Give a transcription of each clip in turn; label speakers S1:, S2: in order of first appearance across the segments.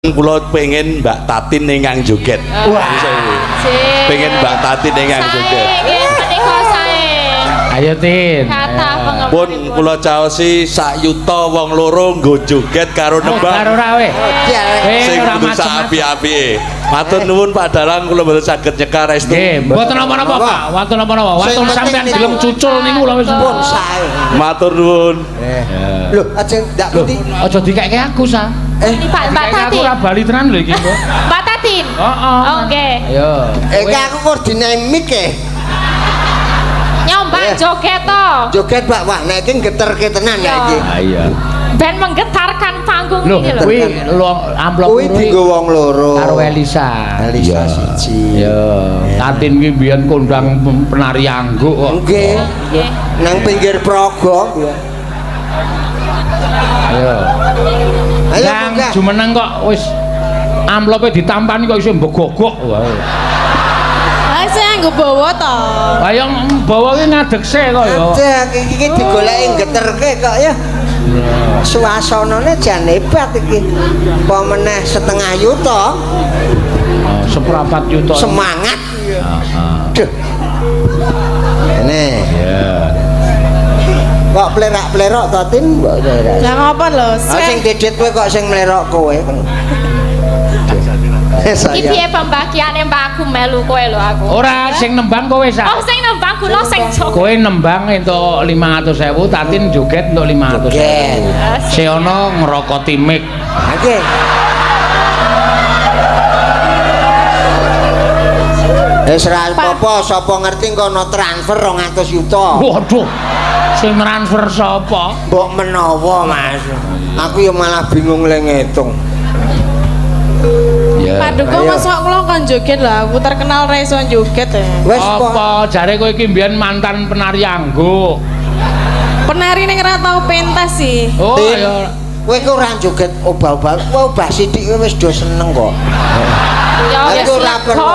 S1: Kula pengen Mbak Tatin ingkang joget.
S2: Wah.
S1: Pengen Mbak Tatin ingkang joget.
S2: Sae nggih menika sae.
S3: Ayo, Tin.
S2: Kathah
S3: Ayo.
S1: Pun kula caosi sak yuta wong loro nggo joget karo
S3: Karo
S1: nembang
S3: ora weh.
S1: sing
S3: Ora
S1: kudu sak
S3: macem-macem.
S1: api-apike. Matur nuwun Pak Dalang, kula mboten saged nyekar restu.
S3: Nggih, mboten napa-napa, Pak. Wonten napa-napa.
S4: Sing
S3: Wonten
S4: penting
S3: sampean
S4: niku.
S3: gelem cucul niku lho wis.
S4: Pun sae.
S1: Matur nuwun.
S4: Lho, aja ndak
S3: Lho,
S4: pundi.
S3: aja dikeke aku sa.
S2: Ini Pak Mbak
S3: Dikeke aku
S2: Tatin.
S3: ora bali tenan lho iki kok.
S2: Mbak Tatin.
S3: Heeh.
S2: Oh, nggih.
S3: Ayo.
S4: Eh, iki aku koordinate mic e.
S2: Nyombak
S4: Eh.
S2: joget to.
S4: Joget, Pak. Wah, nek iki geterke tenan nek iki.
S3: Ah, iya.
S2: Ben menggetarkan panggung
S3: Lho,
S2: ini lho.
S3: kuwi lo amplop
S4: Kuwi
S3: loro
S4: dienggo wong loro.
S3: karo Elisa.
S4: Elisa siji.
S3: Iya. Tatin ki mbiyen kondang penari angguk kok.
S4: Nggih.
S2: Nggih.
S4: Nang pinggir progo.
S3: Ayo.
S4: Ayo
S3: Yang
S4: munggah.
S3: jumeneng kok wis amplope ditampani kok iso mbegogok wae.
S5: Ah, sing nganggo bawa to.
S3: Lah yang bawa ki ngadeg sik kok ya.
S4: Ngadeg iki iki digoleki geterke kok ya. Suasanane jan hebat iki. Apa meneh setengah yuta
S3: Oh, seprapat yuta.
S4: Semangat.
S3: Heeh.
S4: Duh. Ini
S3: Iya.
S4: Kok plerak-plerok to, Tin? Mbok ora.
S5: Lah ngapa lho?
S4: Ah, sing dedet kowe kok sing mlerok kowe.
S2: Iki
S4: Saya.
S2: piye pembagiane, Mbak, aku melu kowe lho aku.
S3: Ora, sing nembang kowe sa.
S2: Oh, sing nembang kula sing joget.
S3: Kowe nembang entuk 500.000, Tatin joget entuk 500.000.
S4: Joget.
S3: Seono ngrokoti mic.
S4: Oke. Wis ora apa-apa, sapa ngerti kono transfer 200 yuta.
S3: Waduh. Sing transfer sapa?
S4: Mbok menawa, Mas. Aku ya malah bingung le ngitung.
S3: Ya.
S5: Pak Duko,
S4: Ayo.
S5: mosok kula kon joget lho, aku terkenal ra iso joget ya.
S4: Wis kok.
S3: Apa jare kowe iki mbiyen mantan penari angguk?
S5: Penari ning ora tau pentas sih.
S3: Oh,
S4: Tin.
S3: ya.
S4: Kowe ku ora joget obah-obah, kowe obah sithik kowe wis do seneng kok.
S2: Ya wis
S4: Aku ora
S2: lega.
S4: perlu.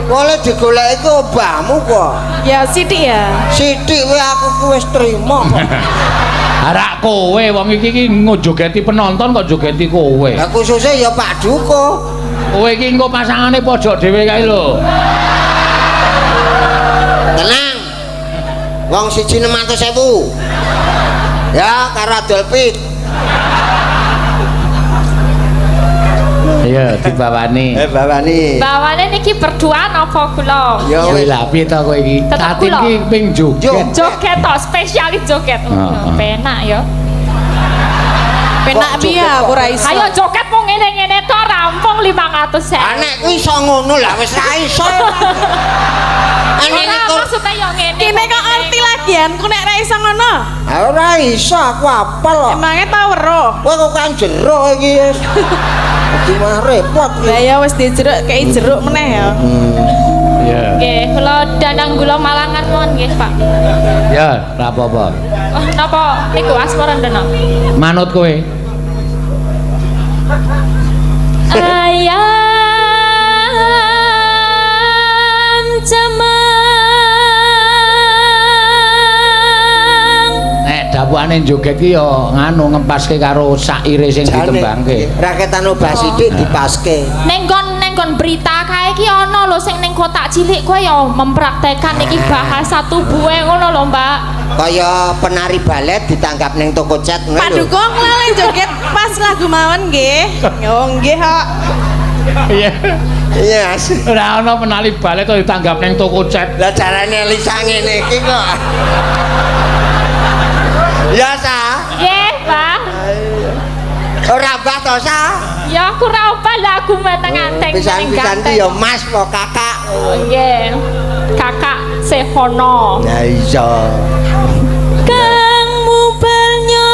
S4: Oleh digoleki ku obahmu kok.
S5: Ya sithik ya.
S4: Sithik kowe aku ku wis trimo kok.
S3: Harak kowe wong iki iki ngojogeti penonton kok jogeti kowe.
S4: Lah khususe ya Pak Duko.
S3: Kowe iki engko pasangane pojok dhewe kae lho.
S4: Tenang. Wong siji 600.000. Ya karo adol pit.
S3: Iya, dibawani.
S4: Eh, bawani.
S2: Bawane niki berdua napa kula?
S4: Ya wis.
S3: Lah piye to kowe iki?
S2: Tetep
S3: Tatin
S2: kula.
S3: iki ping joget.
S2: Joget to, spesialis joget.
S3: Heeh.
S2: Penak ya.
S5: Penak
S4: Kok
S5: piye
S4: joget
S5: aku
S4: kok?
S5: ora iso.
S2: Ayo joget mung ngene-ngene to rampung 500.000.
S4: Anek kuwi iso ngono lah wis ra iso. Anek
S2: Ora
S4: kok
S2: maksudnya yo ngene.
S5: Kene kok ngerti lagianku nek ra iso ngono.
S4: Ora iso aku apal kok.
S5: Emange tau weruh.
S4: Kowe kok kan jero iki wis. Dadi mah repot iki.
S5: Lah ya wis dijeruk kei jeruk meneh ya.
S3: Iya.
S2: Nggih, kula Danang Gula Malangan mohon nggih, Pak.
S3: Ya, ora apa-apa.
S2: Oh, napa niku asmara ndena?
S3: Manut kowe.
S2: Ayam cemeng.
S3: Nek dapukane joget ki ya nganu ngepaske karo saire sing ditembangke.
S4: Raketan obah sithik dipaske.
S2: Neng nggon berita kae iki ana lho sing ning kotak cilik kowe ya mempraktekan iki bahasa tubuhe ngono lho, Mbak.
S4: Kaya penari balet ditanggap ning toko cat ngono
S5: Pak
S4: lho.
S5: Duko kula le joget pas lagu mawon nggih. Oh nggih kok.
S3: Iya.
S4: Iya. Mas.
S3: Ora ana penari balet kok ditanggap ning toko cat.
S4: Lah carane Lisa ngene iki kok. Ya sa,
S2: Nggih, Pak.
S4: Ora mbah to sa.
S2: Ya aku ora obah lah aku meneng anteng
S4: Pisan-pisan ki ya Mas po kakak.
S2: Oh, nggih. Kakak Sehono.
S4: Lah iya.
S2: Kang mubelnya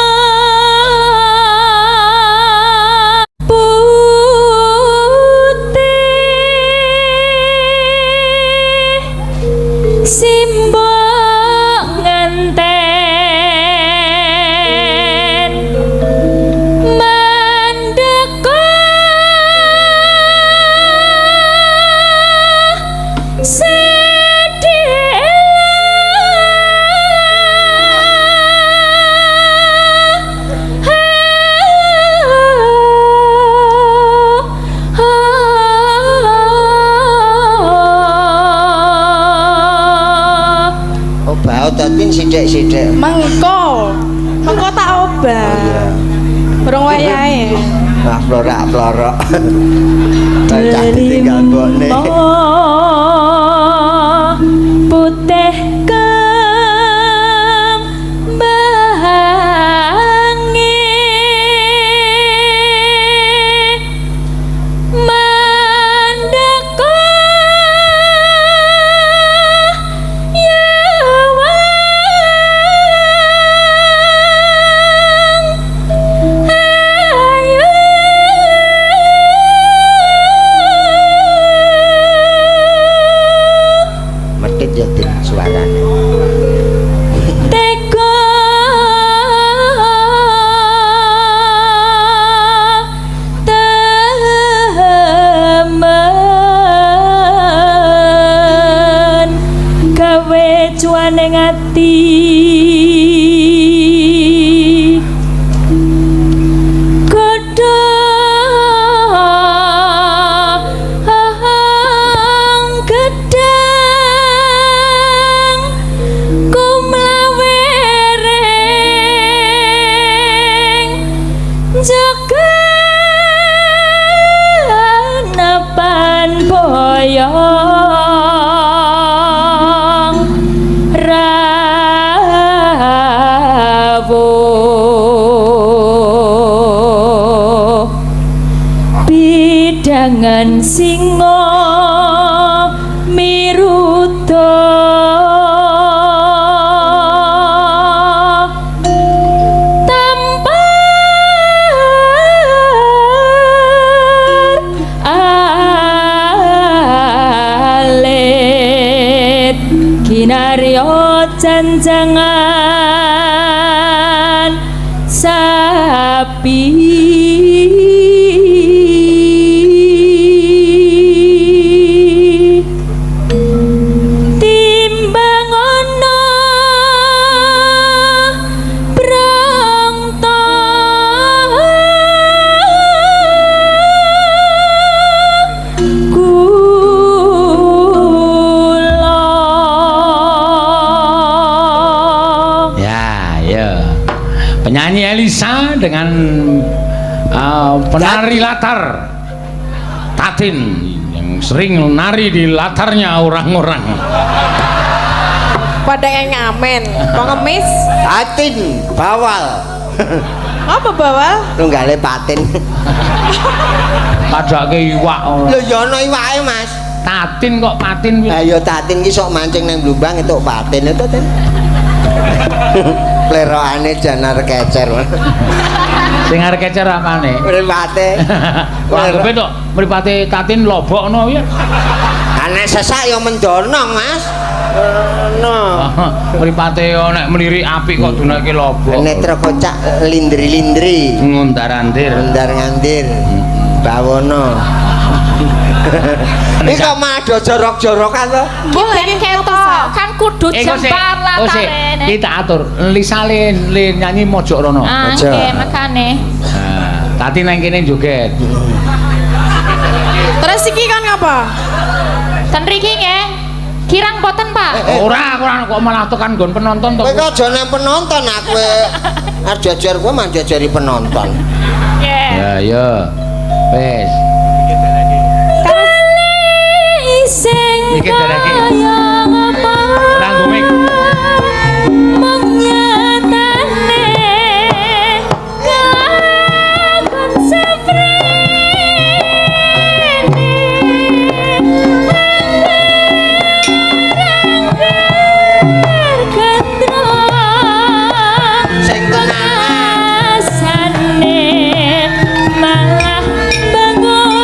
S2: putih simbok ngenten mendeka sedih.
S5: Mengko. Mengko tak obah. Burung wayahe.
S4: Wah, florak-florok. Cah ditinggal mbokne.
S2: Putih kembange mandeka yawang ayu.
S4: Medhit ya Din suarane.
S2: Tega temen gawe cuane ati godhong gedang kumlawereng jaga napan boyong rawuh bidangan singa miruda tampar alit kinarya janjangan sapi. Timbang ana brangta kula.
S3: Ya, ya. Penyanyi Elisa dengan penari latar Tatin yang sering nari di latarnya orang-orang.
S5: Pada yang ngamen, pengemis.
S4: Patin bawal.
S5: Apa bawal?
S4: Tunggale patin.
S3: Padake iwak.
S4: Lho ya ana iwake, Mas.
S3: Tatin kok patin kuwi.
S4: Ayo tatin ki sok mancing nang Blumbang entuk patin itu, Tin. Plerokane jan arep kecer.
S3: Sing arep kecer apane?
S4: Mripate.
S3: Wah, tok mripate Tatin lobokno ya.
S4: Ana sesak ya mendonong, Mas. Ono.
S3: Mripate nek mlirik apik kok dunake lobok.
S4: Netra kocak lindri-lindri.
S3: Ngundar-andir.
S4: Ngundar-ngandir. Bawono. Iki kok malah do jorok-jorokan to?
S2: Boleh ketok kan kudu jempar latare.
S3: Kita atur. Lisa le nyanyi mojok rono.
S2: Ah, nggih makane.
S3: Nah, Tati nang kene joget.
S5: Terus iki kan ngapa?
S2: Ten riki nggih. Kirang boten, Pak?
S3: Ora, ora kok malah tekan nggon penonton to.
S4: Kowe kok aja nang penonton aku. Arep jajar kowe mah jajari penonton.
S2: Nggih.
S3: Ya, ya. Wis.
S2: Sing kaya ngapa
S3: Ora nggo mic.
S2: Mung nyatane kelakon seprene angger gendrong
S4: Sing tenanan.
S2: asane malah bangun.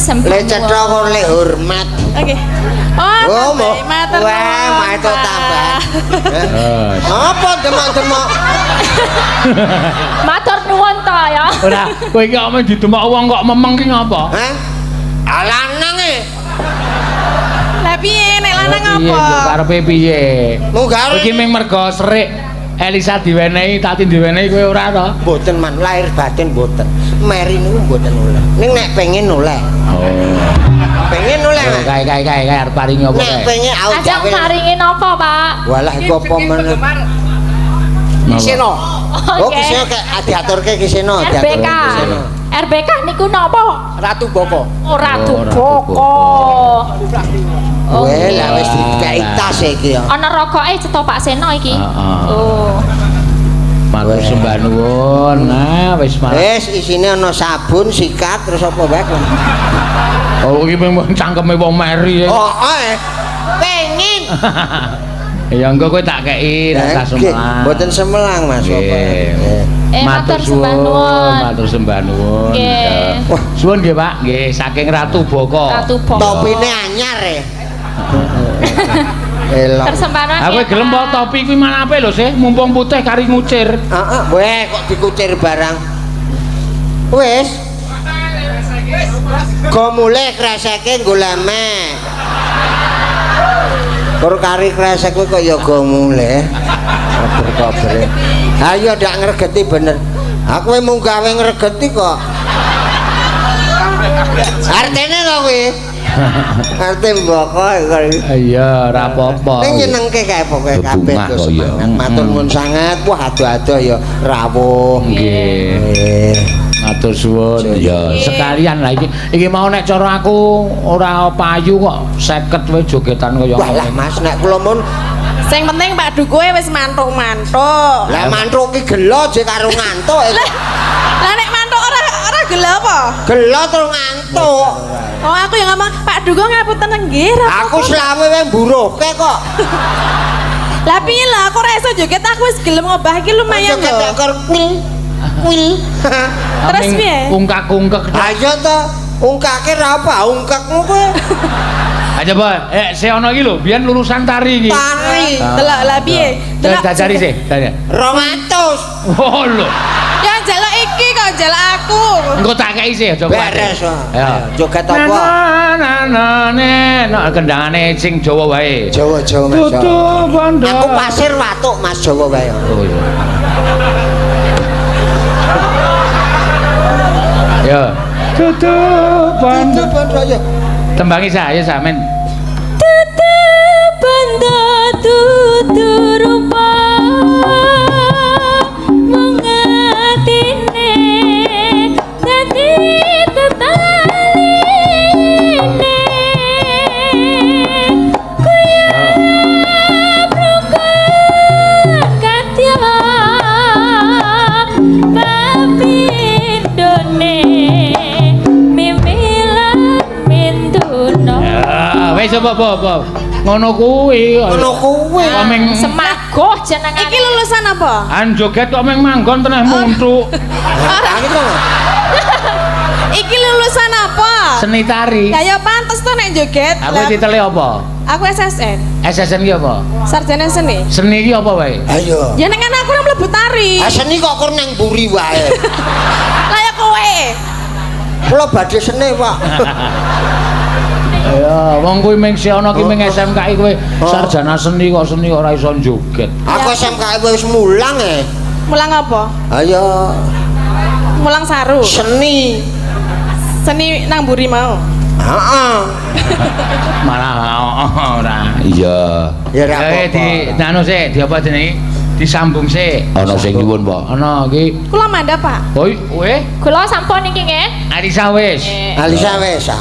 S2: sembah.
S4: Le cetha kok le hormat.
S5: Oke. Oh,
S4: Oh, mo.
S5: tambahi, matur
S4: Wah,
S5: nuwun,
S4: mah itu
S5: Pak.
S4: tambah.
S3: Eh,
S4: Apa demok-demok?
S2: Matur nuwun to ya.
S3: Ora, kowe iki kok mung didemok wong kok memeng ki ngapa?
S4: Hah? Ah, lanang e.
S5: Lah piye nek lanang
S3: Piye,
S5: apa?
S3: mbok karepe piye?
S4: Munggah.
S3: Iki mung mergo serik Elisa diwenehi, Tatin diwenehi kowe ora to?
S4: Mboten man, lahir batin mboten. Meri niku mboten oleh. Ning nek pengen oleh.
S3: Oh.
S4: Pengen oleh.
S3: Yo kae kae kae kae arep paringi apa
S4: Nek
S3: kae?
S4: pengen aku
S2: Ajang
S4: jawil.
S2: paringi napa, Pak?
S4: Walah iku apa meneh.
S3: Napa?
S4: Oh, kisene kayak diaturke kisene, diaturke
S2: RBK.
S4: kisene.
S2: RBK niku napa?
S6: Ratu Boko.
S2: Oh, Ratu
S3: Oh, Ratu
S2: Boko. Oh,
S4: Weh, lah wis dikei tas iki ya.
S2: Ana rokoke cetha Pak Seno iki.
S3: Heeh.
S2: Oh.
S3: Matur sembah nuwun. Nah, wis malah.
S4: Wis isine ana sabun, sikat, terus apa wae.
S3: Oh, iki memang cangkeme wong meri.
S4: Oh, eh. Pengen.
S3: Ya engko kowe tak kei rasa
S4: Nggih,
S3: sumelang.
S4: Mboten semelang Mas apa.
S3: Nggih.
S4: Nggih.
S2: Matur sembah nuwun.
S3: Matur sembah nuwun.
S2: Nggih.
S3: Ya.
S4: Wah.
S3: Suwun nggih, Pak. Nggih, saking Ratu Boko.
S2: Ratu Boko.
S4: Topine anyar e. Elok.
S2: Tersembah nuwun.
S3: Aku
S2: nggih,
S3: gelem
S2: Pak.
S3: po topi kuwi malah apik lho, Sih. Mumpung putih kari ngucir.
S4: Heeh, weh kok dikucir barang. Wis. Go mulih kreseke nggo leme. Kur kari kresek kuwi kok ya go mulih. Kober-kobere. Ayo ndak ngregeti bener. Aku mung gawe ngregeti kok. Artine to kuwi? Arte mboko kok.
S3: Iya, ora apa-apa.
S4: Ning nyenengke kae pokoke kabeh
S1: Bebungah
S4: do
S1: kok ya.
S4: semangat. Matur nuwun sanget. Wah adoh-adoh ya rawuh.
S3: Nggih.
S4: Nggih.
S3: Matur suwun.
S1: Ya.
S3: Sekalian lah iki. Iki mau nek cara aku ora payu kok 50 wae jogetan kaya
S4: Wah lah Mas nek kula mun
S5: Sing penting Pak Dukoe wis mantuk-mantuk.
S4: lah mantuk ki gelo jek karo ngantuk.
S5: Lah nek mantuk ora ora gelo apa?
S4: Gelo terus ngantuk.
S5: Oh aku yang ngomong Pak Duko ngapunten nggih ra
S4: Aku selawe wae mburuhke kok.
S5: Lah piye lah aku ora iso joget aku wis gelem ngobah iki lumayan
S4: Joget
S5: lho.
S4: nek kor kuil kuil.
S5: Terus piye?
S3: Ungkak-ungkek.
S4: Ayo to ungkake ra apa ungkakmu kowe.
S3: Aja, Boy. Se ono iki lho, biyen lulusan tari iki.
S4: Tari
S5: Delok lah piye? Delok.
S3: Cari sih, tanya.
S4: 200.
S3: Oh lho.
S5: Ya njaluk iki kok njaluk aku.
S3: Engko tak kei sih aja kuwatir.
S4: Beres kok.
S3: Ya.
S4: Joget apa?
S3: Na na na na kendangane sing Jawa wae.
S4: Jawa-jawa Mas.
S3: Tutu bondo.
S4: Aku pasir watuk Mas Jawa wae.
S3: Oh iya. Ya. Tutu bondo.
S4: Tutu bondo ya.
S3: Tembangi saya sampean.
S2: Tutu bondo tutu rupa mung atine dadi tetaline kuyap rukun kadya papindone mimilan mintuno.
S3: Ya, wis apa apa apa. Ngono kuwi.
S4: Ngono kuwi.
S3: Kok meng
S2: Semagoh jenengane.
S5: Iki lulusan apa?
S3: An joget kok meng manggon teneh muntuk.
S4: Aku to.
S5: Iki lulusan apa?
S3: Seni tari.
S5: Lah ya pantes to nek joget.
S3: Aku
S5: Lah,
S3: titele apa?
S5: Aku SSN,
S3: SSN ki apa?
S5: sarjana seni.
S3: Seni ki apa wae?
S4: Ayo.
S5: Ya nek kan aku ora mlebu tari.
S4: Ah seni kok kur nang mburi wae.
S5: Lah ya kowe.
S4: Kula badhe seni, Pak.
S3: Ya, wong kuwi meng si ana ki meng SMKI kowe sarjana seni kok seni ora iso joget.
S4: Aku SMKI wis mulang e.
S5: Mulang apa?
S4: Ayo
S5: Mulang saru.
S4: seni.
S5: Seni nang mburi mau.
S4: Heeh.
S3: Malah ora.
S1: Iya.
S4: Ya ora
S3: Eh
S4: apa-apa.
S3: di anu sik, di apa jenenge? Disambung sik.
S1: Ana sing nyuwun, Pak.
S3: Ana iki.
S5: Kula mandap, Pak.
S3: Oi, kowe
S2: Kula sampun iki nggih.
S3: Alisa wis.
S4: Alisa wis.